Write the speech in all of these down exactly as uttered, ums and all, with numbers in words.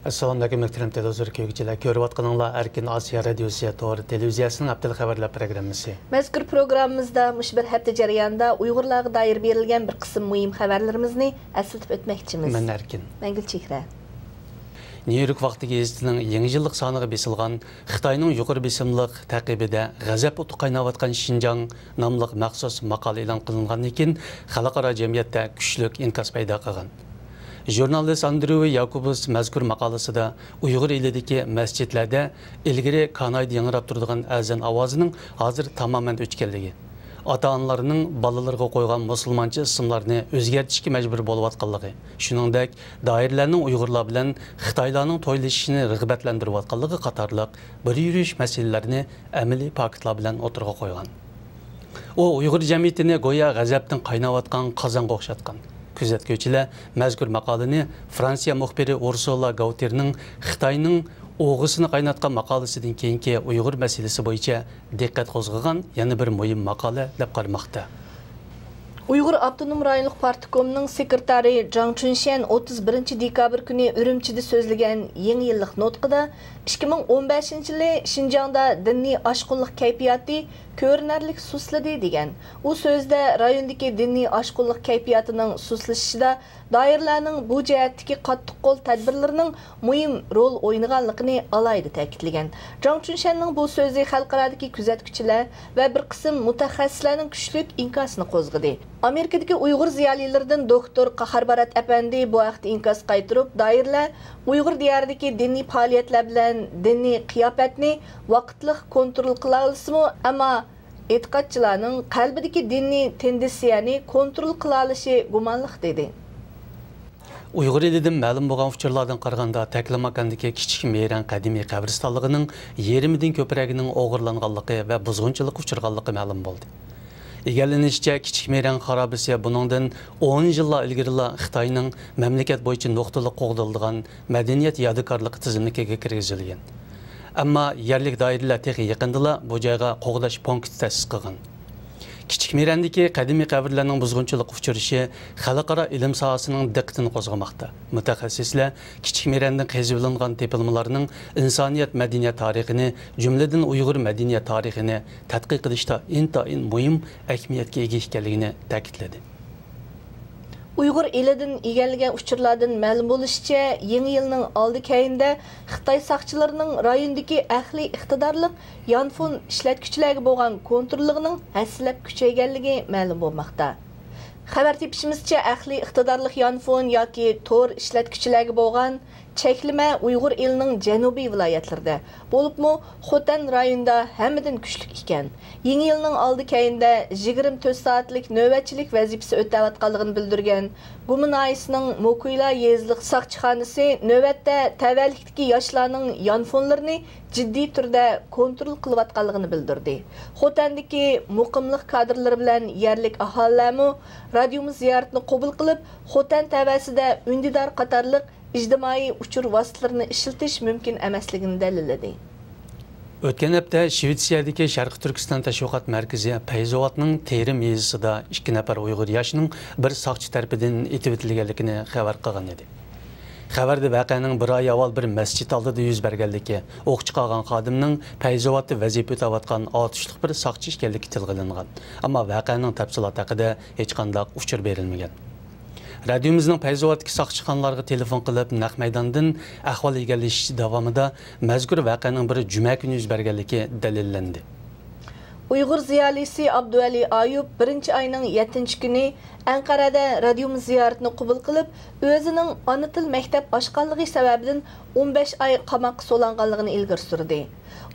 ئەسسالامۇئەلەيكۇم، مۆھتەرەم تېلېۋىزور كۆرگۈچىلەر. كۆرۈۋاتقىنىڭلار ئەركىن ئاسىيا رادىيوسى تور تېلېۋىزىيەسىنىڭ ھەپتىلىك خەۋەرلەر پروگراممىسى. مەزكۇر پروگراممىمىزدا مۇشۇ بىر ھەپتە جەريانىدا ئۇيغۇرلارغا دائىر بېرىلگەن بىر قىسىم مۇھىم خەۋەرلىرىمىزنى ئەسلىتىپ ئۆتمەكچىمىز. مەن ئەركىن. مەن گۈلچېھرە. نيۇ يورك ۋاقتى گېزىتىنىڭ يېڭى يىللىق سانىغا بېسىلغان خىتاينىڭ يۇقىرى بېسىملىق تەقىبىدە غەزەپ ئوتى قايناۋاتقان شىنجاڭ ناملىق مەخسۇس ماقالە ئېلان قىلىنغاندىن كېيىن، خەلقئارا جەمئىيەتتە كۈچلۈك ئىنكاس پەيدا قىلغان. ژۇرنالىست ئاندرېۋ ياكوبس مەزكۇر ماقالىسىدە ئۇيغۇر ئېلىدىكى مەسچىتلەردە ئىلگىرى كانايدا ياڭراپ تۇرىدىغان ئەزان ئاۋازىنىڭ ھازىر تامامەن ئۆچكەنلىكى، ئاتا-ئانىلارنىڭ بالىلىرىغا قويغان مۇسۇلمانچە ئىسىملارنى ئۆزگەرتىشكە مەجبۇر بولۇۋاتقانلىقى، شۇنىڭدەك دائىرىلەرنىڭ ئۇيغۇرلار بىلەن خىتايلارنىڭ تويلىشىشىنى رىغبەتلەندۈرۈۋاتقانلىقى قاتارلىق بىر يۈرۈش مەسىلىلەرنى ئەمەلىي پاكىتلار بىلەن ئوتتۇرىغا قويغان. ئۇ ئۇيغۇر جەمئىيىتىنى گويا غەزەپتىن قايناۋاتقان قازانغا ئوخشاتقان. كۆزەتكۈچىلەر مەزكۇر ماقالىنى فرانسىيە مۇخبىرى ئۇرسۇلا گاۋتىرنىڭ خىتاينىڭ ئوغىسىنى قايناتقان ماقالىسىدىن كېيىنكى ئۇيغۇر مەسىلىسى بويىچە دىققەت قوزغىغان يەنە بىر مۇھىم ماقالە دەپ قارىماقتا. ئۇيغۇر ئاپتونوم رايونلۇق پارتكومنىڭ سېكرېتارى جاڭ چۈنشيەن ئوتتۇز بىرىنچى دېكابىر كۈنى ئۈرۈمچىدە سۆزلىگەن يېڭى يىللىق نۇتقىدا، ئىككى مىڭ ئون بەشىنچى يىلى شىنجاڭدا دىنىي ئاشقۇنلۇق كەيپىياتى كۆرۈنەرلىك سۇسلىدى، دېگەن. ئۇ سۆزىدە رايوندىكى دىنىي ئاشقۇنلۇق كەيپىياتىنىڭ سۇسلىشىشىدا دائىرىلەرنىڭ بۇ جەھەتتىكى قاتتىق قول تەدبىرلىرىنىڭ مۇھىم رول ئوينىغانلىقىنى ئالاھىدە تەكىتلىگەن. جاڭ چۈنشەننىڭ بۇ سۆزى خەلقئارادىكى كۆزەتكۈچىلەر ۋە بىر قىسىم مۇتەخەسسىسلەرنىڭ كۈچلۈك ئىنكاسىنى قوزغىدى. ئامېرىكىدىكى ئۇيغۇر زىيالىيلىرىدىن دوكتور قاھار بارات ئەپەندى بۇ ھەقتە ئىنكاس قايتۇرۇپ، دائىرىلەر ئۇيغۇر دىيارىدىكى دىنىي پائالىيەتلەر بىلەن دىنىي قىياپەتنى ۋاقىتلىق كونترول قىلالىسىمۇ، ئەمما ئېتىقادچىلارنىڭ قەلبىدىكى دىنىي تېندېنسىيەنى كونترول قىلالىشى گۇمانلىق، دېدى. ئۇيغۇر ئېلىدىن مەلۇم بولغان ئۇچۇرلاردىن قارىغاندا، تەكلىماكاندىكى كىچىك مېرەن قەدىمىي قەبرىستانلىقىنىڭ يېرىمىدىن كۆپرەكىنىڭ ئوغرىلانغانلىقى ۋە بۇزغۇنچىلىققا ئۇچرىغانلىقى مەلۇم بولدى. ئىگىلىنىشىچە، كىچىك مېرەن خارابىسى بۇنىڭدىن ئون يىللار ئىلگىرىلا خىتاينىڭ مەملىكەت بويىچە نۇقتىلىق قوغدىلىدىغان مەدەنىيەت يادىكارلىقى تىزىملىكىگە كىرگۈزۈلگەن. ئەمما يەرلىك دائىرىلەر تېخى يېقىندىلا بۇ جايغا قوغداش پونكىتى تەسىس قىلغان. كىچىك مېرەندىكى قەدىمىي قەبرىلەرنىڭ بۇزغۇنچىلىققا ئۇچرىشى خەلقئارا ئىلىم ساھەسىنىڭ دىققىتىنى قوزغىماقتا. مۇتەخەسسىسلەر كىچىك مېرەندىن قېزىۋېلىنغان تېپىلمىلارنىڭ ئىنسانىيەت مەدەنىيەت تارىخىنى، جۈملىدىن ئۇيغۇر مەدەنىيەت تارىخىنى تەتقىق قىلىشتا ئىنتايىن مۇھىم ئەھمىيەتكە ئىگە ئىكەنلىكىنى تەكىتلىدى. ئۇيغۇر ئېلىدىن ئىگىلىگەن ئۇچۇرلاردىن مەلۇم بولۇشىچە، يېڭى يىلنىڭ ئالدى كەينىدە خىتاي ساقچىلىرىنىڭ رايوندىكى ئەقلىي ئىقتىدارلىق يانفون ئىشلەتكۈچىلەرگە بولغان كونتروللۇقىنىڭ ھەسسىلەپ كۈچەيگەنلىكى مەلۇم بولماقتا. خەۋەر تېپىشىمىزچە، ئەقلىي ئىقتىدارلىق يانفون ياكى تور ئىشلەتكۈچىلەرگە بولغان چەكلىمە ئۇيغۇر ئېلىنىڭ جەنۇبىي ۋىلايەتلىرىدە، بولۇپمۇ خوتەن رايونىدا ھەممىدىن كۈچلۈك ئىكەن. يېڭى يىلنىڭ ئالدى كەينىدە يىگىرمە تۆت سائەتلىك نۆۋەتچىلىك ۋەزىپىسى ئۆتەۋاتقانلىقىنى بىلدۈرگەن گۇما ناھىيەسىنىڭ موكۇيلا يېزىلىق ساقچىخانىسى نۆۋەتتە تەۋەلىكتىكى ياشلارنىڭ يانفونلىرىنى جىددىي تۈردە كونترول قىلىۋاتقانلىقىنى بىلدۈردى. خوتەندىكى مۇقىملىق كادىرلىرى بىلەن يەرلىك ئاھالىلەرمۇ رادىيومىز زىيارىتىنى قوبۇل قىلىپ، خوتەن تەۋەسىدە ئۈندىدار قاتارلىق ئىجتىمائىي ئۇچۇر ۋاسىتىلىرىنى ئىشلىتىش مۇمكىن ئەمەسلىكىنى دەلىللىدى. ئۆتكەن ھەپتە شىۋېتسىيەدىكى شەرقىي تۈركىستان تەشۋىقات مەركىزى پەيزاۋاتنىڭ تېرىم يېزىسىدا ئىككى نەپەر ئۇيغۇر ياشنىڭ بىر ساقچى تەرىپىدىن ئېتىۋېتىلگەنلىكىنى خەۋەر قىلغان ئىدى. خەۋەردە ۋەقەنىڭ بىر ئاي ئاۋۋال بىر مەسچىت ئالدىدا يۈز بەرگەنلىكى، ئوق چىقارغان خادىمنىڭ پەيزاۋاتتا ۋەزىپە ئۆتەۋاتقان ئاتۇشلۇق بىر ساقچى ئىكەنلىكى تىلغا ئېلىنغان. ئەمما ۋەقەنىڭ تەپسىلاتى ھەققىدە ھېچقانداق ئۇچۇر بېرىلمىگەن. رادىيومىزنىڭ پەيزاۋاتتىكى ساقچىخانىلارغا تېلېفون قىلىپ، نەق مەيداندىن ئەھۋال ئىگىلىشىش داۋامىدا مەزكۇر ۋەقەنىڭ بىر جۈمە كۈنى يۈز بەرگەنلىكى دەلىللەندى. ئۇيغۇر زىيالىيسى ئابدۇۋەلى ئايۇپ بىرىنچى ئاينىڭ يەتتىنچى كۈنى ئەنقەرەدە رادىيومىز زىيارىتىنى قوبۇل قىلىپ، ئۆزىنىڭ ئانا تىل مەكتەپ ئاچقانلىقى سەۋەبىدىن ئون بەش ئاي قاماققا سولانغانلىقىنى ئىلگىرى سۈردى.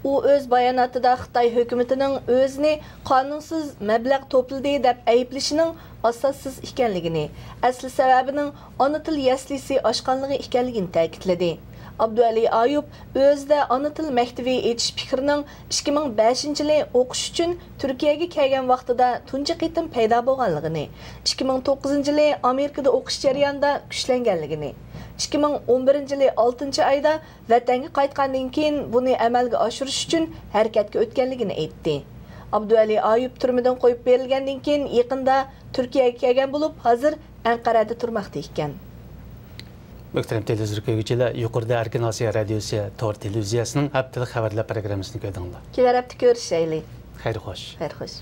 ئۇ ئۆز باياناتىدا خىتاي ھۆكۈمىتىنىڭ ئۆزىنى قانۇنسىز مەبلەغ توپلىدى دەپ ئەيىبلىشىنىڭ ئاساسسىز ئىكەنلىكىنى، ئەسلى سەۋەبىنىڭ ئانا تىل يەسلىسى ئاچقانلىقى ئىكەنلىكىنى تەكىتلىدى. ئابدۇۋەلى ئايۇپ ئۆزىدە ئانا تىل مەكتىۋى ئېچىش پىكرىنىڭ ئىككى مىڭ بەشىنچى يىلى ئوقۇش ئۈچۈن تۈركىيەگە كەلگەن ۋاقتىدا تۇنجى قېتىم پەيدا بولغانلىقىنى، ئىككى مىڭ توققۇزىنچى يىلى ئامېرىكىدا ئوقۇش جەريانىدا كۈچلەنگەنلىكىنى، ئىككى مىڭ ئون بىرىنچى يىلى ئالتىنچى ئايدا ۋەتەنگە قايتقاندىن كېيىن بۇنى ئەمەلگە ئاشۇرۇش ئۈچۈن ھەرىكەتكە ئۆتكەنلىكىنى ئېيتتى. ئابدۇۋەلى ئايۇپ تۈرمىدىن قويۇپ بېرىلگەندىن كېيىن يېقىندا تۈركىيەگە كەلگەن بولۇپ، ھازىر ئەنقەرەدە تۇرماقتا ئىكەن. مۆھتەرەم تېلېۋىزور كۆرگۈچىلەر، يۇقىرىدا ئەركىن ئاسىيا رادىيوسى تور تېلېۋىزىيەسىنىڭ ھەپتىلىك خەۋەرلەر پروگراممىسىنى كۆردۈڭلار. كېلەر ھەپتە كۆرۈشەيلى. خەير خوش. خەير خوش.